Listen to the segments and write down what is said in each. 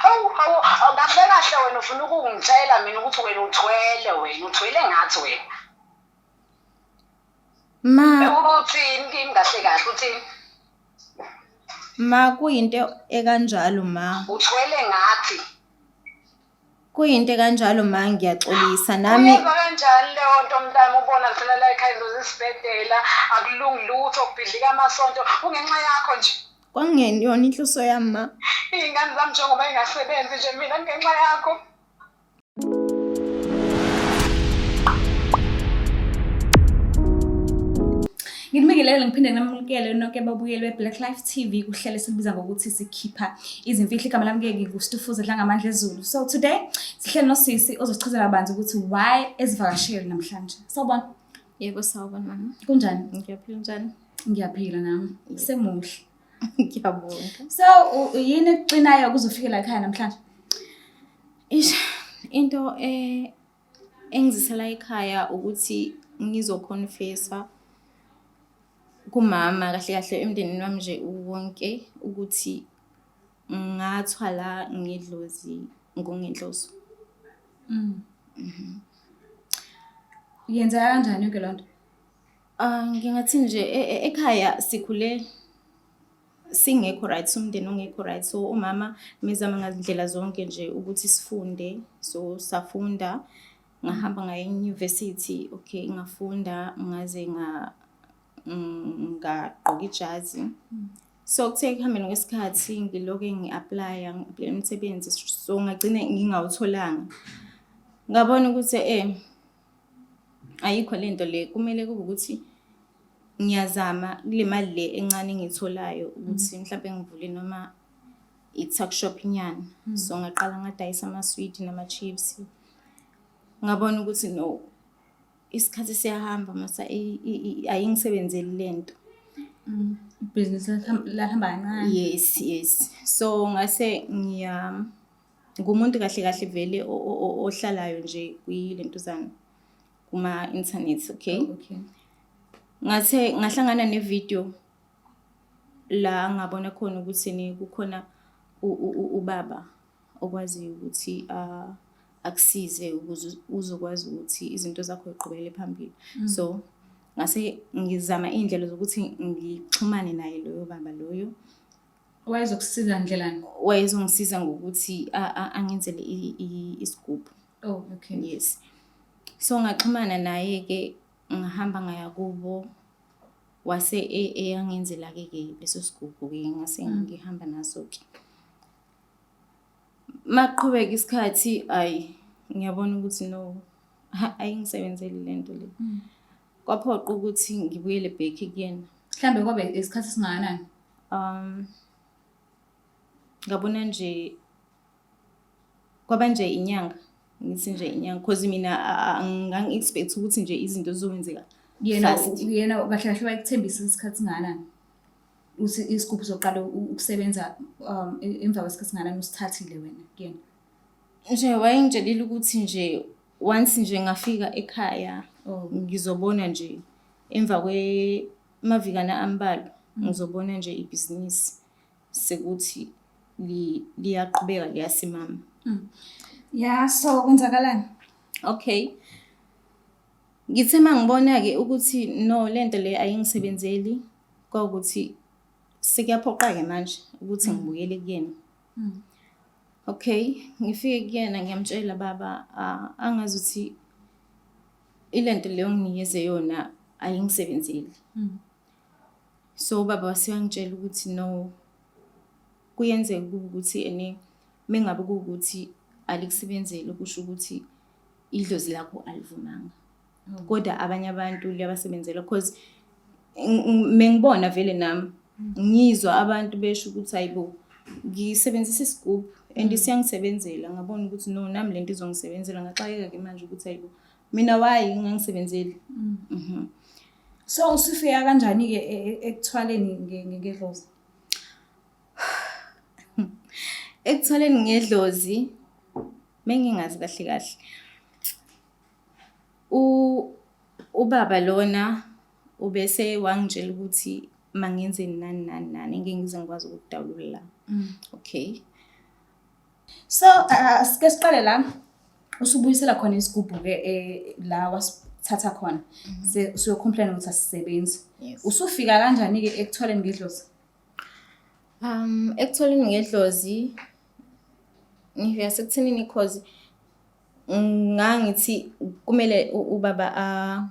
Hawu hawu kahle kahle wena ufuna ukungitshela mina ukuthi wena uthwele wena uthwele ngathi wena. Ma Uthini kimi kahle kahle uthini? Ma kuyinto ekanjalo ma. Uthwele ngathi. Kuyinto ekanjalo ma ngiyaxolisa nami. Uyenza kanjani leyo nto mntami ubona thina la ekhaya into zisibhedela akulungi lutho kubhidlika amasonto kungenxa yakho nje. Kwakungeyona inhloso yami ma. Iy'ngane zami njengoba ingasebenzi nje mina kungenxa yakho. Nginibingelele ngiphinde nginamukele nonke ababukeli be-Black Life TV kuhlelo esilibiza ngokuthi sikhipha izimfihlo. Igama lami ke nginguStufuza Dlangamandla Ezulu. So today sihleli nosisi ozosichazela kabanzi ukuthi why ezivakashele namhlanje. Sawubona. Yebo sawubona mama. Kunjani? Ngiyaphila njani? Ngiyaphila nami. Semuhle. Ngiyabonga. So yini ekuxinayo ukuze ufike la ekhaya namhlanje? Ish into eh engizisela ekhaya ukuthi ngizoconfessa kumama kahle kahle emndenini wami nje wonke ukuthi ngathwala ngedlozi ngongenhloso. Yenzeka kanjani yonke loo nto? Ah, ngingathi nje ekhaya sikhule singekho right, umndeni ongekho right. So umama mezama ngazindlela zonke nje ukuthi sifunde. So safunda, ngahamba ngaya enyuvesithi, okay, ngafunda ngaze ngagqoka ijazi. So kuthe ekuhambeni kwesikhathi ngiloke ngi-aplaya, ngi-aplayela imisebenzi, so ngagcine ngingawutholanga. Ngabona ukuthi ayikho lento le kumele kube ukuthi ngiyazama kule mali le encane engiyitholayo ukuthi mhlampe ngivule noma i-tuck shop nyana. So ngaqala ngadayisa amaswidi nama-chips. Ngabona ukuthi no, isikhathi siyahamba masa ayingisebenzeli lento. Ibhizinisi lahamba kancane. Yes, yes. So ngase ngiya ngumuntu kahle kahle vele ohlalayo nje kwilentuzana kuma-internet, okay? Oh, okay. Ngase ngahlangana ne-video la ngabona khona ukuthi ni kukhona ubaba okwaziyo ukuthi akusize ukuze uzokwazi ukuthi izinto zakho ziqhubekele phambili. So ngase ngizama iy'ndlela zokuthi ngixhumane naye loyo baba loyo. Wayezokusiza ndlelani? Wayezongisiza ngokuthi angenzele isigubhu. Oh, okay. Yes. So ngaxhumana naye-ke ngahamba ngaya kubo wase eyangenzela-ke ke leso sigubhu-ke ngase ngihamba naso-ke. Makuqhubeka isikhathi ayi ngiyabona ukuthi no ayingisebenzeli lento le. Kwaphoqa ukuthi ngibuyele back kuyena. Mhlambe kwabe isikhathi esingakanani? Ngabona nje kwaba nje inyanga ngithi nje inyanga cause mina ngangi-expect ukuthi nje izinto zizokwenzeka Yena fast. yena kahle kahle wayekuthembisa isikhathi singakanani? Uthi isigubhu uzoqala ukusebenza emva kwesikhathi singakanani usithathile wena kuyena? Nje wayengitshelile ukuthi nje once nje ngafika ekhaya ngizobona nje emva kwemavikana ambalwa ngizobona nje ibhizinisi sekuthi liyaqhubeka liyasimama. Ya, so kwenzakalani? Okay. Ngithe mangibona-ke ukuthi no lento le ayingisebenzeli kwawukuthi sekuyaphoqa-ke manje ukuthi ngibuyele kuyena. Okay, ngifike kuyena ngiyamtshela baba angazi ukuthi ilento leyo onginikeze yona ayingisebenzeli. So ubaba wase uyangitshela ukuthi no kuyenzeka kube ukuthi ene mengabe kuwukuthi alikusebenzeli kusho ukuthi idlozi lakho alivumanga. Kodwa abanye abantu liyabasebenzela cause mengibona vele nami ngizwa abantu besho ukuthi hayibo ngisebenzisa isigubhu and siyangisebenzela ngabona ukuthi no nami lento izongisebenzela ngaxakeka ke manje ukuthi hayibo mina why ingangisebenzeli. So usufika kanjani-ke ekuthwaleni ngedlozi? Ekuthwaleni ngedlozi mengingazi kahle kahle. Ubaba lona ubese wangitshela ukuthi mangenzeni nani nani nani ngeke ngize ngikwazi ukukudalula. Okay. So sike siqale la usubuyisela khona isigubhu-ke la wasithatha khona. Usuyo-complain ukuthi asisebenzi. Yes. Usufika kanjani-ke ekuthwaleni ngedlozi? Ekutholeni ngedlozi ngifika sekuthenini cause ngangithi kumele ubaba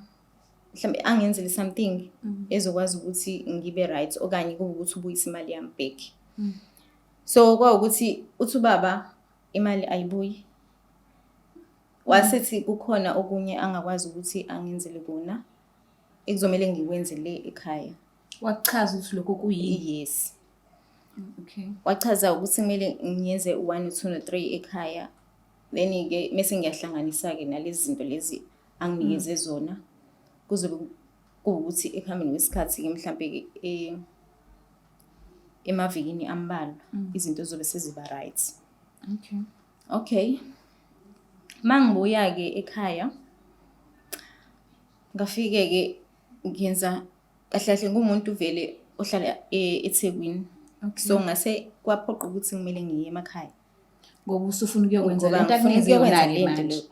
mhlambe angenzele something ezokwazi ukuthi ngibe right okanye kube ukuthi ubuyise imali yami back. So kwawukuthi uthi ubaba imali ayibuyi. Wasethi kukhona okunye angakwazi ukuthi angenzele kona ekuzomele ngikwenze le ekhaya. Wakuchaza ukuthi lokho kuyini? Yes. Okay. Wachaza ukuthi kumele ngiyenze u-one, u-two, no-three ekhaya. Then-ke mese ngiyahlanganisa-ke nalezi zinto lezi anginikeze zona. Kuzobe kuwukuthi ekuhambeni kwesikhathi-ke mhlampe-ke emavikini ambalwa izinto zizobe seziba right. Okay. Okay. Mangibuya-ke ekhaya ngafike-ke ngenza kahle kahle ngumuntu vele ohlala eThekwini. Okay. So ngase kwaphoqa ukuthi kumele ngiye emakhaya. Ngoba usufuna ukuyokwenza Ngoba lento ngifuna akunikeze ukuyokwenza yona-ke le nto manje. le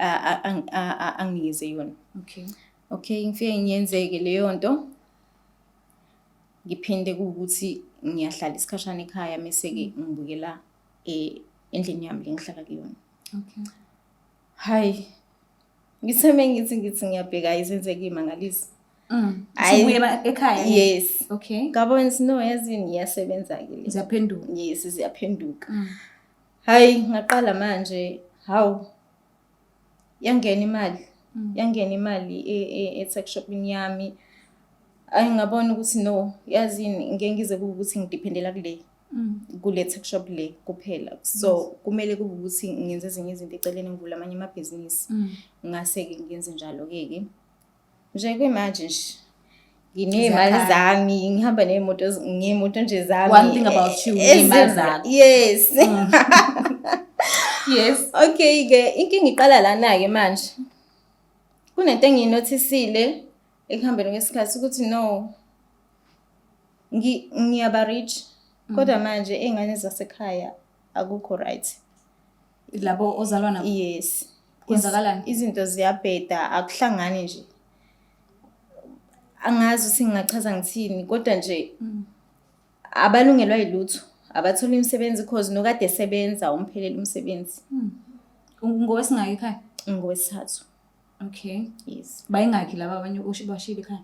anginikeze yona. Okay. Okay, ngifike ngiyenzeke leyo nto. Ngiphinde kuwukuthi ngiyahlala isikhashana ekhaya mese-ke ngibuyela endlini yami le ngihlala kuyona. Okay. Hayi, ngithe mengithi ngithi ngiyabheka ayizenzeka iy'mangaliso. Hhayi. Usubuye ekhaya? Yes. Okay. Ngabona ukuthi no, yazini iyasebenza-ke le. Ziyaphenduka. Yes, ziyaphenduka. Hhayi, ngaqala manje, hawu, yangena imali. Yangena imali e-tuck shop-ini yami. Hhayi, ngabona ukuthi no, yazini ngeke ngize kube ukuthi ngidiphendela kule tuck shop le kuphela. So kumele kube ukuthi ngenze ezinye izinto eceleni ngivule amanye amabhizinisi. Ngase-ke ngenze njalo-ke ke. Nje kuyimanje nje nginey'mali Ziyakhanya. zami, ngihamba ney'moto ngey'moto nje zami. One thing about you, uney'mali zakho. Yes. Yes. Okay-ke, inkinga iqala lana-ke manje. Kunento engiyinothisile ekuhambeni kwesikhathi ukuthi no, ngiyaba rich, kodwa manje iy'ngane zasekhaya akukho right. Labo ozalwa nabo? Yes. Kwenzakalani? Izinto ziyabheda, akuhlangani nje. Angazi ukuthi ngingachaza ngithini, kodwa nje abalungelwa yilutho, abatholi imisebenzi cause nokade esebenza umphelele umsebenzi. Ngowesingaki ekhaya? Ngowesithathu. Okay. Yes. Bayingakhi laba abanye bashile ekhaya?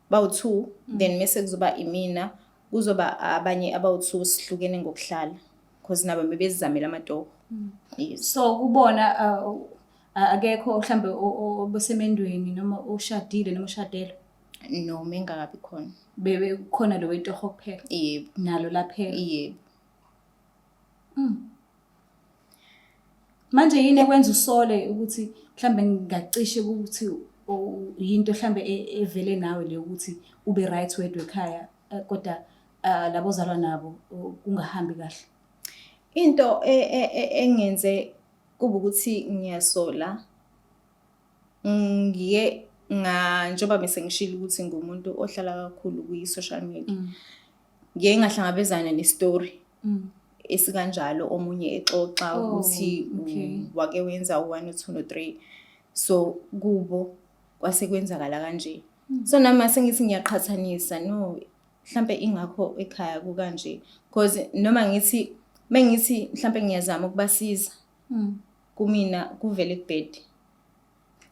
Bawu-two, then mese kuzoba imina, kuzoba abanye abawu-two sihlukene ngokuhlala. Cause nabo bebezizamela amatoho. Yes. So kubona akekho mhlambe obesemendweni noma oshadile noma oshadelwe? Noma engakabi khona. Bebe khona lo wetoho kuphela? Yebo. Nalo laphela? Yebo. Manje yini ekwenza usole ukuthi mhlambe ngingacishe ukuthi yinto mhlambe evele nawe le ukuthi ube right wedwa ekhaya kodwa labo ozalwa nabo kungahambi kahle? Into engenze kube ukuthi ngiyasola, ngiye njengoba bese ngishilo ukuthi ngumuntu ohlala kakhulu kwi-social media. Ngiye ngahlangabezana ne-story esikanjalo, omunye exoxa ukuthi wake wenza u-one, u-two, no-three. So kubo kwase kwenzakala kanje. So nami mase ngithi ngiyaqhathanisa, no, mhlambe ingakho ekhaya kukanje. Cause noma ngithi mengithi mhlambe ngiyazama ukubasiza, kumina kuvele kubhede.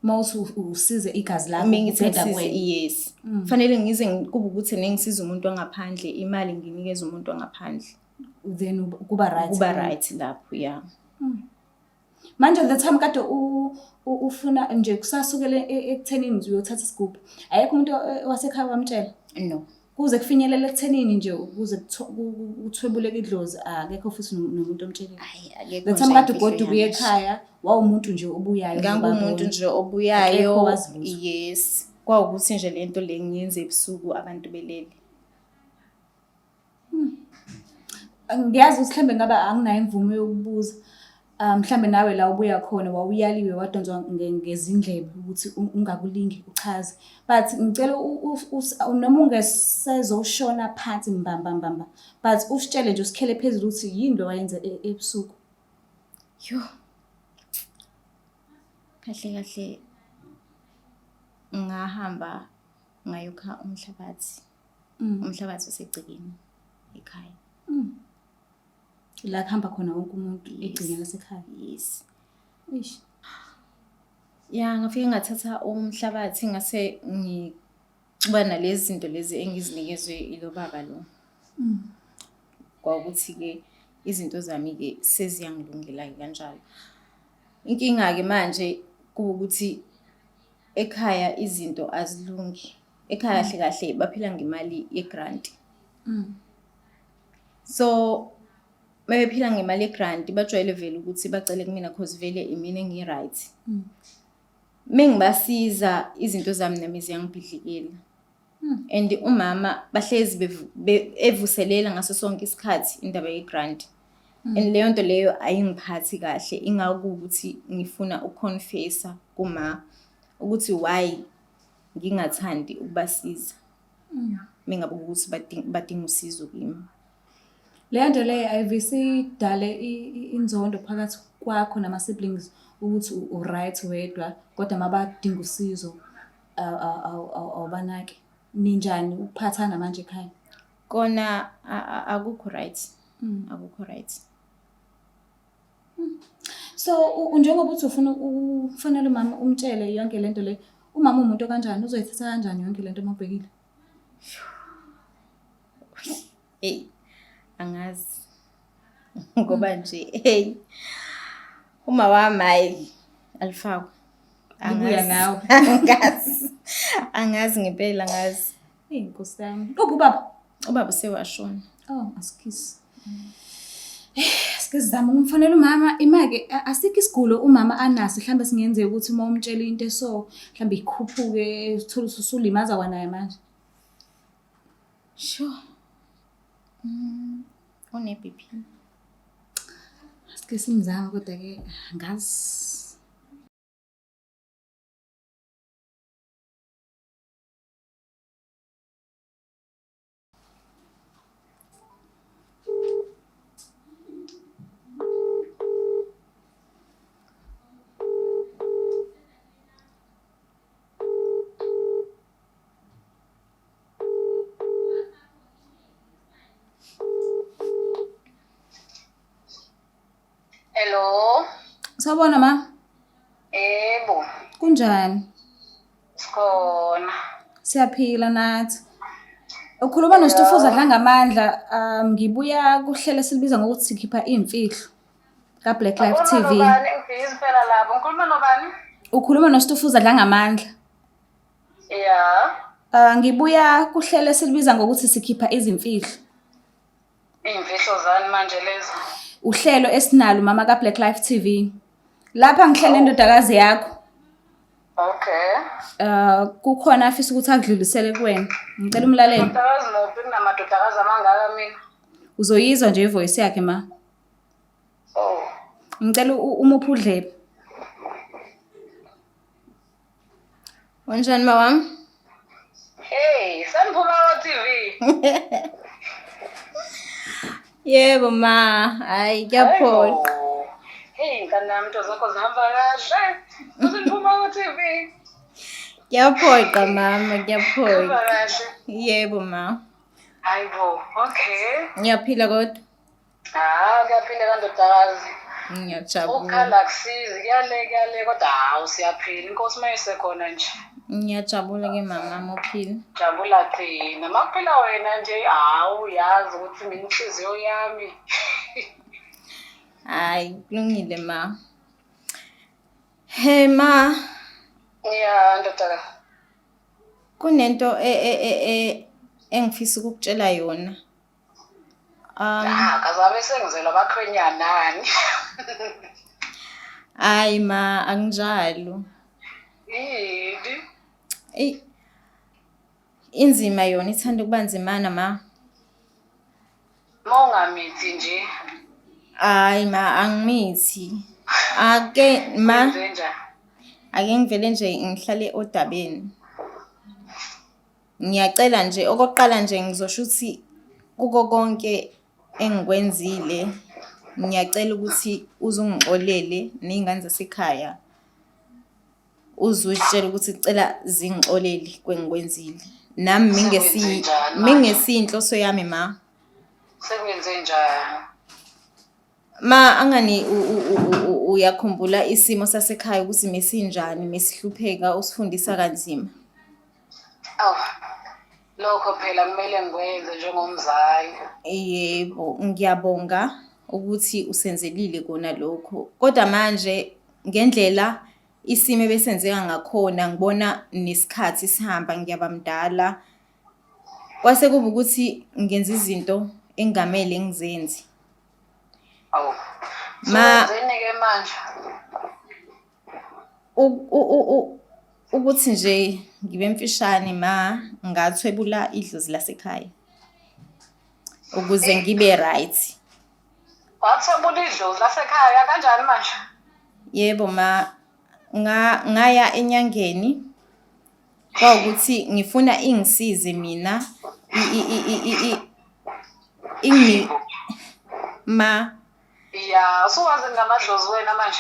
Mawuthi usize igazi lakho, Mengithi kubheda ngisize, kuwena. yes. Fanele ngize kube ukuthi nengisiza umuntu wangaphandle, imali nginikeze umuntu wangaphandle. Then kuba right. Kuba right lapho, yeah. Manje the time kade ufuna nje kusasukele ekuthenini uyothatha isigubhu, ayekho umuntu wasekhaya wamtshela? No. Kuze kufinyelele ekuthenini nje ukuze kuthwebuleke idlozi, akekho futhi nomuntu omtshelile. Hhayi, akekho The time nje kade imfihlo ugoduka yami uye nje. ekhaya, wawumuntu nje obuyayo Ngangumuntu uzobabona. nje obuyayo. Akekho owazi lutho. Yes. Kwawukuthi nje lento le ngiyenze ebusuku abantu belele. Ngiyazi ukuthi mhlambe ngabe anginayo imvume yokubuza. Mhlambe nawe la ubuya khona wawuyaliwe wadonswa ngezindlebe ukuthi ungakulingi uchaze. But ngicela noma ungesezoshona phansi mbamba mbamba, but usitshele nje usikhele phezulu ukuthi yini lo wayenza ebusuku. Yo. Kahle kahle ngahamba ngayokha umhlabathi. Umhlabathi osegcekeni ekhaya. La kuhamba khona wonke umuntu egcekeni lasekhaya. Yes. Eish. Ya, ngafike ngathatha umhlabathi ngase ngixuba nalezi zinto lezi engizinikezwe ilo baba lo. Kwawukuthi-ke izinto zami-ke seziyangilungela-ke kanjalo. Inkinga-ke manje kuwukuthi ekhaya izinto azilungi. Ekhaya kahle kahle baphila ngemali ye-grant. So mebephila ngemali ye-grant bajwayele vele ukuthi bacele kumina cause vele imina engi-right. Mengibasiza izinto zami nami ziyangibhidlikela. And umama bahlezi evuselela ngaso sonke isikhathi indaba ye-grant. And leyo nto leyo ayingiphathi kahle, ingakuwukuthi ngifuna ukuconfessa kuma ukuthi why ngingathandi ukubasiza. Mengabe ukuthi badinga usizo kimi. Leyo nto leyo ayivise idale inzondo phakathi kwakho nama-siblings ukuthi u-right wedwa kodwa uma badinga usizo awubanaki. Ninjani ukuphathana manje ekhaya? Kona akukho right. Akukho right. So njengoba uthi ufuna ufonela umama umtshele yonke lento le, umama umuntu okanjani uzoyithatha kanjani yonke lento uma ubhekile? Hey, angazi. Ngoba nje hey uma wami hayi alifakwe. Libuya nawe. Angazi. Angazi ngempela angazi. Eyi Nkosi yami. Uphi ubaba? Ubaba usewashona. Oh, asikisi. Sike sizame ukumfonela umama. Ima-ke asikho isigulo umama anaso mhlawumbe singenzeka ukuthi uma umtshela into eso mhlawumbe ikhuphuke uthole ukuthi usulimaza kwanaye manje. Sure. Une-BP. Sike simzame kodwa-ke angazi. Hello. Sawubona ma. Yebo. Kunjani? Sikhona. Siyaphila nathi. Ukhuluma noStufuza Dlangamandla, ngibuya kuhlelo esilibiza ngokuthi sikhipha iy'mfihlo ka-Black Life Ukhuluma TV. nobani? Ngibhizi phela lapho. Ngikhuluma nobani? Ukhuluma noStufuza Dlangamandla. Ya. Ngibuya kuhlelo esilibiza ngokuthi sikhipha izimfihlo. Iy'mfihlo zani manje lezo? Uhlelo esinalo mama ka-Black Life TV. Lapha ngihlele nendodakazi yakho. Okay. Kukhona afisa ukuthi akudlulisele kuwena. Ngicela umlalele. Ndodakazi muphi kunamadodakazi amangaka mina? Uzoyizwa nje ivoice yakhe ma. Oh. Ngicela umuphe udlebe. Unjani mawami? Hey, seniphuma ko-TV. Yebo ma, hayi kuyaphola. Hayibo. Hey, ngane yami into zakho zihamba kahle. Uthi niphuma ko-TV. Kuyaphoqa mama, Hamba kuyaphoqa. kahle. Yebo ma. Hayibo, okay. Ngiyaphila kodwa. Ah, kuyaphila kandodakazi. Ngiyajabula. Ukukhala akusizi, kuyale kuyale kodwa hawu siyaphila. Inkosi uma isekhona nje. Ngiyajabula ke mama uphila. Jabula thina. Makuphila wena nje hawu yazi ukuthi mina inhliziyo yami. Hayi kulungile ma. Hey ma, Ya ndodakazi. kunento engifisa ukukutshela yona. Ah, kazabe sengizelwa abakhwenyanani. Hayi ma, akunjalo. Yini? Eyi inzima yona ithanda ukuba nzimana ma. Uma ungamithi nje. Hayi ma, angimithi. Ake ma, Wenzenjani? ake ngivele nje ngihlale odabeni. Ngiyacela nje, okokuqala nje ngizosho ukuthi kuko konke engikwenzile, ngiyacela ukuthi uze ungixolele ney'ngane zasekhaya. Uze uzitshele ukuthi cela zingixolele kwengikwenzile. Nami Sekwenzenjani manje? mingesiyo inhloso yami ma. Sekwenzenjani? Ma angani uyakhumbula isimo sasekhaya ukuthi mesinjani, mesihlupheka, usifundisa kanzima. Awu, lokho phela kumele ngikwenze njengomzali. Yebo, ngiyabonga ukuthi usenzelile kona lokho. Kodwa manje ngendlela isimo ebesenzeka ngakhona ngibona nesikhathi sihamba ngiyaba mdala. Kwase kuba ukuthi ngenza izinto engingamele ngizenze. Awu. Ma Sewenzeni-ke manje? Ukuthi nje ngibe mfishane ma ngathwebula idlozi lasekhaya ukuze ngibe right. Wathwebula idlozi lasekhaya kanjani manje? Yebo ma, ngaya enyangeni kwawukuthi ngifuna ingisize mina ingi ma. Ya, usuwazi ngamadlozi wena manje?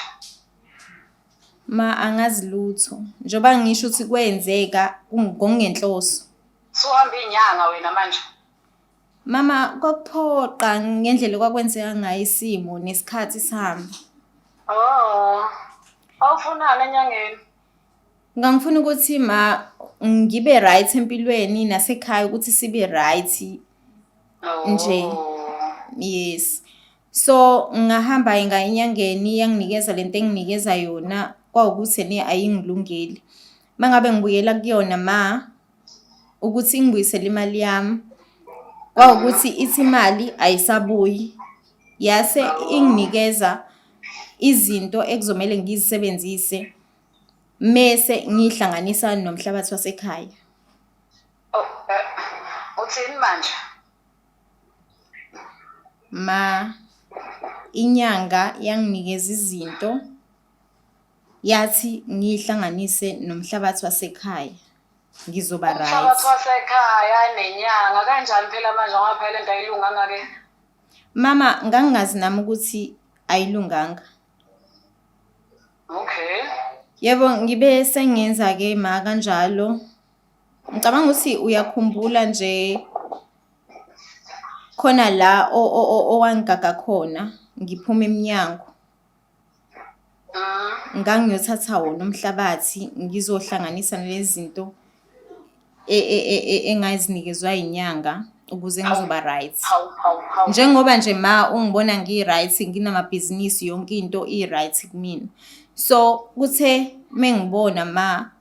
Ma angazi lutho. Njengoba ngisho ukuthi kwenzeka ngokungenhloso. Suhamba inyanga wena manje? Mama kwakuphoqa ngendlela okwakwenzeka ngayo isimo nesikhathi sihamba. Oh. Awufunani enyangeni? Ngangifuna ukuthi ma ngibe right empilweni nasekhaya ukuthi sibe right nje. Oh. Yes. So ngahamba ngaya enyangeni yanginikeza lento enginikeza yona kwawukuthi ene ayingilungeli. Mangabe ngibuyela kuyona ma ukuthi ingibuyisele imali yami kwawukuthi ithi imali ayisabuyi. Yase inginikeza izinto ekuzomele ngizisebenzise mese ngihlanganisa nomhlabathi wasekhaya. Oh, uthini manje? Ma inyanga yanginikeza izinto yathi ngihlanganise nomhlabathi wasekhaya ngizoba right. Umhlabathi wasekhaya nenyanga kanjani phela manje ngoba phela lento ayilunganga ke. Mama ngangingazi nami ukuthi ayilunganga. Okay. Yebo ngibe sengenza ke ma kanjalo. Ngicabanga ukuthi uyakhumbula nje khona la owangigaga khona ngiphuma emnyango. Ngangiyothatha wona umhlabathi ngizohlanganisa nalezi zinto engazinikezwa inyanga ukuze ngizoba right. Hawu hawu hawu. Njengoba nje ma ungibona ngi-right nginamabhizinisi yonke into i-right kumina. So kuthe mengibona ma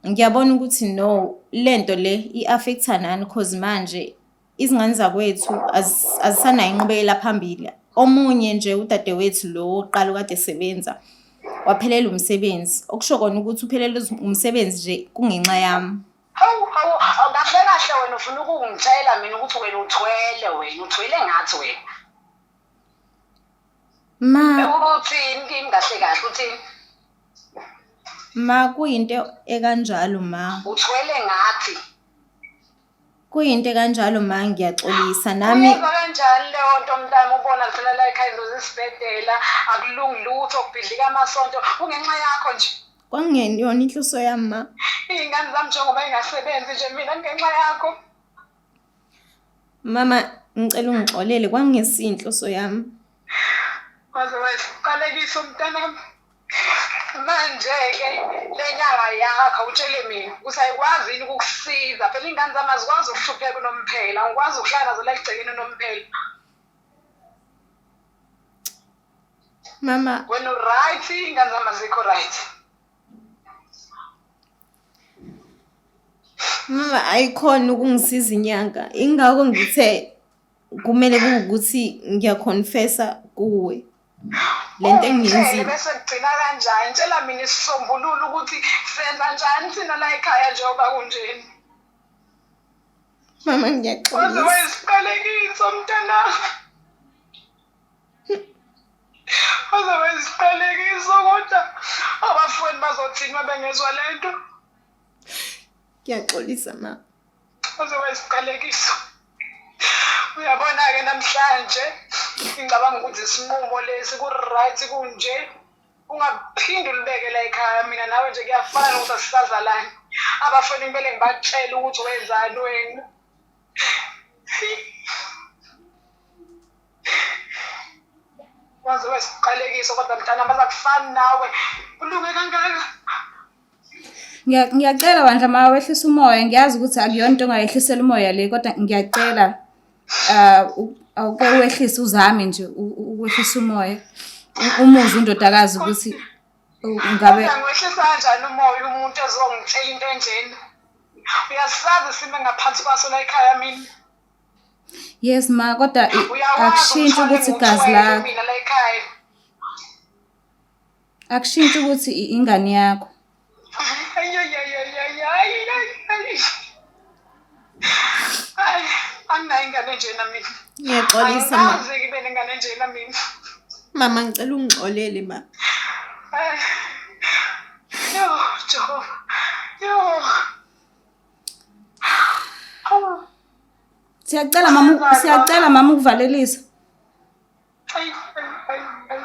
ngiyabona ukuthi no lento le i-affect-a nani cause manje izingane zakwethu azisanayo inqubekela phambili. Omunye nje udadewethu lo wokuqala okade esebenza waphelelwa umsebenzi. Okusho kona ukuthi uphelelwe umsebenzi nje kungenxa yami. Hawu hawu hawu, kahle kahle wena ufuna ukungitshela mina ukuthi wena uthwele wena uthwele ngathi wena. Ma Uthini kimi kahle kahle uthini? Ma kuyinto ekanjalo ma. Uthwele ngathi. Kuyinto ekanjalo ma ngiyaxolisa nami. Uyezwa kanjani leyo nto mntami ubona ngifuna la ekhaya izinto zisibhedela akulungi lutho kubhidlika amasonto kungenxa yakho nje. Kwakungeyona inhloso yami ma. Iy'ngane zami njengoba ingasebenzi nje mina kungenxa yakho. Mama ngicela ungixolele kwakungesiyo inhloso yami. Waze wasiqalekisa umntanami. Manje-ke le nyanga yakho utshele mina ukuthi ayikwazi yini ukukusiza phela iy'ngane zami azikwazi ukuhlupheka unomphela angikwazi ukuhlala nazo la egcekeni unomphela. Mama wena u-right iy'ngane zami azikho right. Mama ayikhona ukungisiza inyanga ingakho ngithe kumele kuwukuthi ngiyaconfessa kuwe lento engiyenzile. Bese kugcina kanjani? Tshela mina isisombululo ukuthi senza njani thina la ekhaya njengoba kunjena. Mama ngiyaxolisa. Waze wayisiqalekiso mntanami. Bazothini uma bengezwa le nto? Ngiyaxolisa ma. Uzoba isiqalekiso. Uyabona-ke namhlanje ngicabanga ukuthi isinqumo lesi ku-right kunje. Ungaphinde ulibeke la ekhaya mina nawe nje kuyafana nokuthi asisazalani. Abafoni kumele ngibatshele ukuthi wenzani wena. Waze wesiqalekiso kodwa mntanami azakufani nawe. Ulunge kangaka. Ngiyacela bandla ma wehlisa umoya ngiyazi ukuthi akuyona into ongayehlisela umoya le kodwa ngiyacela awuke wehlise uzame nje ukwehlisa umoya umuzwe undodakazi ukuthi ngabe ngiwehlisa kanjani umoya umuntu ezongitshela into enjena. Uyasazi isimo engaphansi kwaso la ekhaya mina. Yes ma kodwa akushintshi ukuthi igazi lakho. Mina la ekhaya. Akushintshi ukuthi ingane yakho. Ay, anginayo ingane enjena mina. Ngiyaxolisa ma. Angikaze ngibe nengane enjena mina. Mama ngicela ungixolele ma. Ay. Yo, Jehova. Yo. Siyacela mama, siyacela mama ukuvalelisa. Ay, ay, ay, ay.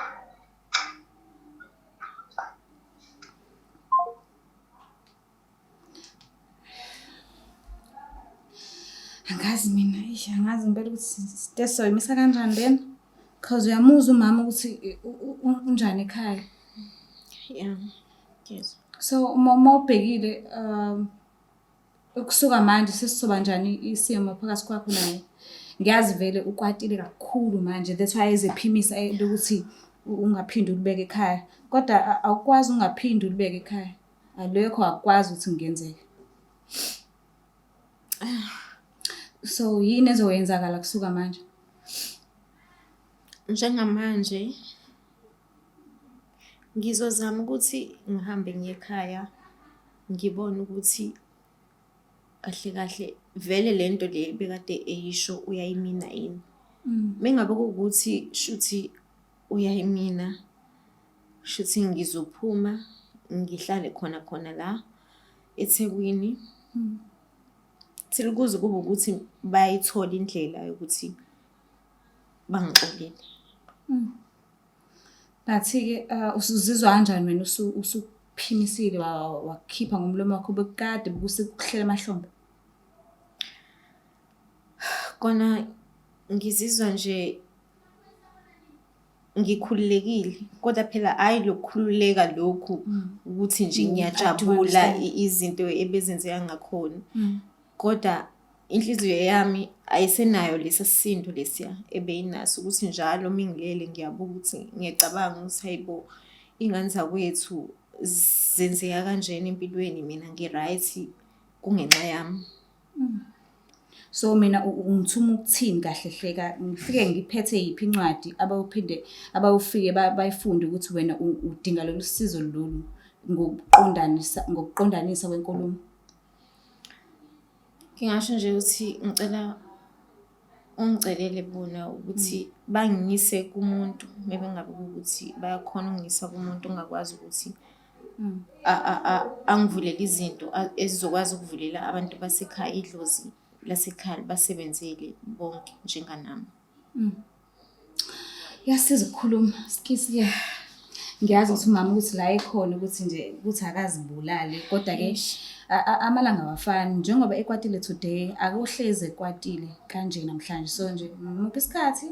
Angazi mina, eish angazi ngempela ukuthi site soyimisa kanjani lena. Cause uyamuzwa umama ukuthi unjani ekhaya. Yeah. Ngiyezwa. So uma ubhekile ukusuka manje sesizoba njani isimo phakathi kwakho naye? Ngiyazi vele ukwatile kakhulu manje that's why ezephimisa lokuthi ungaphinde ulibeke ekhaya. Kodwa awukwazi ungaphinde ulibeke ekhaya. Alekho akukwazi ukuthi kungenzeka. So yini ezoyenzakala kusuka manje? Njengamanje ngizozama ukuthi ngihambe ngiye ekhaya ngibone ukuthi kahle kahle vele le nto le ebekade eyisho uyayimina yini. Mengabe kuwukuthi shuthi uyayimina, shuthi ngizophuma ngihlale khona khona la eThekwini. Till kuze kube ukuthi bayayithola indlela yokuthi bangixolele. But-ke usuzizwa kanjani wena usuphimisile wakukhipha ngomlomo wakho bekukade bekuhlela emahlombe? Kona ngizizwa nje ngikhululekile kodwa phela hhayi lokukhululeka lokhu ukuthi nje I do ngiyajabula understand. izinto ebezenzeka ngakhona. Kodwa inhliziyo yami ayisenayo lesa sisindo lesiya ebeyinaso ukuthi njalo uma ngilele ngiyabuka ukuthi ngiyacabanga ukuthi hayi bo, iy'ngane zakwethu zenzeka kanjena empilweni mina ngi-right kungenxa yami. So mina ungithuma ukuthini kahle hle ngifike ngiphethe yiphi incwadi abayophinde abayofike bayifunde ukuthi wena udinga lolu sizo lolu ngokuqondanisa ngokuqondanisa kwenkulumo? Ngingasho nje ukuthi ngicela ungicelele bona ukuthi bangiyise kumuntu maybe ngabe kuwukuthi bayakhona ukungiyisa kumuntu ongakwazi ukuthi angivulele izinto ezizokwazi ukuvulela abantu basekhaya idlozi lasekhaya libasebenzele bonke njenganami. Kuyasiza ukukhuluma, sikisi-ke. Ngiyazi ukuthi umama ukuthi la ekhona ukuthi nje ukuthi akazibulali kodwa-ke amalanga awafani. Njengoba ekwatile today, akohlezi ekwatile kanje namhlanje. So nje muphe isikhathi,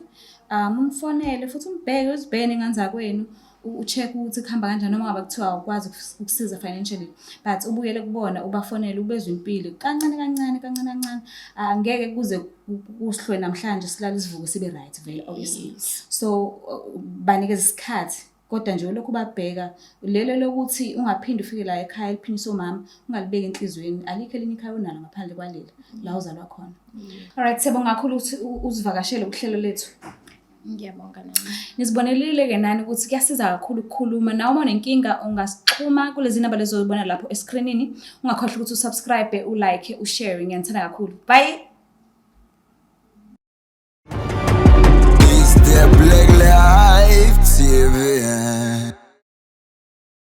umfonele futhi umbheke, uzibheke ney'ngane zakwenu. U-check ukuthi kuhamba kanjani noma ngabe kuthiwa awukwazi ukusiza financially but ubuyele kubona ubafonele ubezwe impilo kancane kancane kancane kancane angeke kuze kusihlwe namhlanje silale sivuke sibe right vele obviously. So banikeza isikhathi kodwa nje ulokhu ubabheka lelo lokuthi ungaphinde ufike la ekhaya eliphindisa omama ungalibeki enhliziyweni alikho elinye ikhaya onalo ngaphandle kwalela la uzalwa khona. Alright, siyabonga kakhulu ukuthi uzivakashele uhlelo lethu. Ngiyabonga nami. Nizibonelile-ke nani ukuthi kuyasiza kakhulu ukukhuluma. Nawe uma unenkinga ungasixhuma kulezi namba lezi ozibona lapho eskrinini. Ungakhohlwa ukuthi usubscribe, ulike, ushare. Ngiyanithanda kakhulu. Bye! It's the Black Life TV.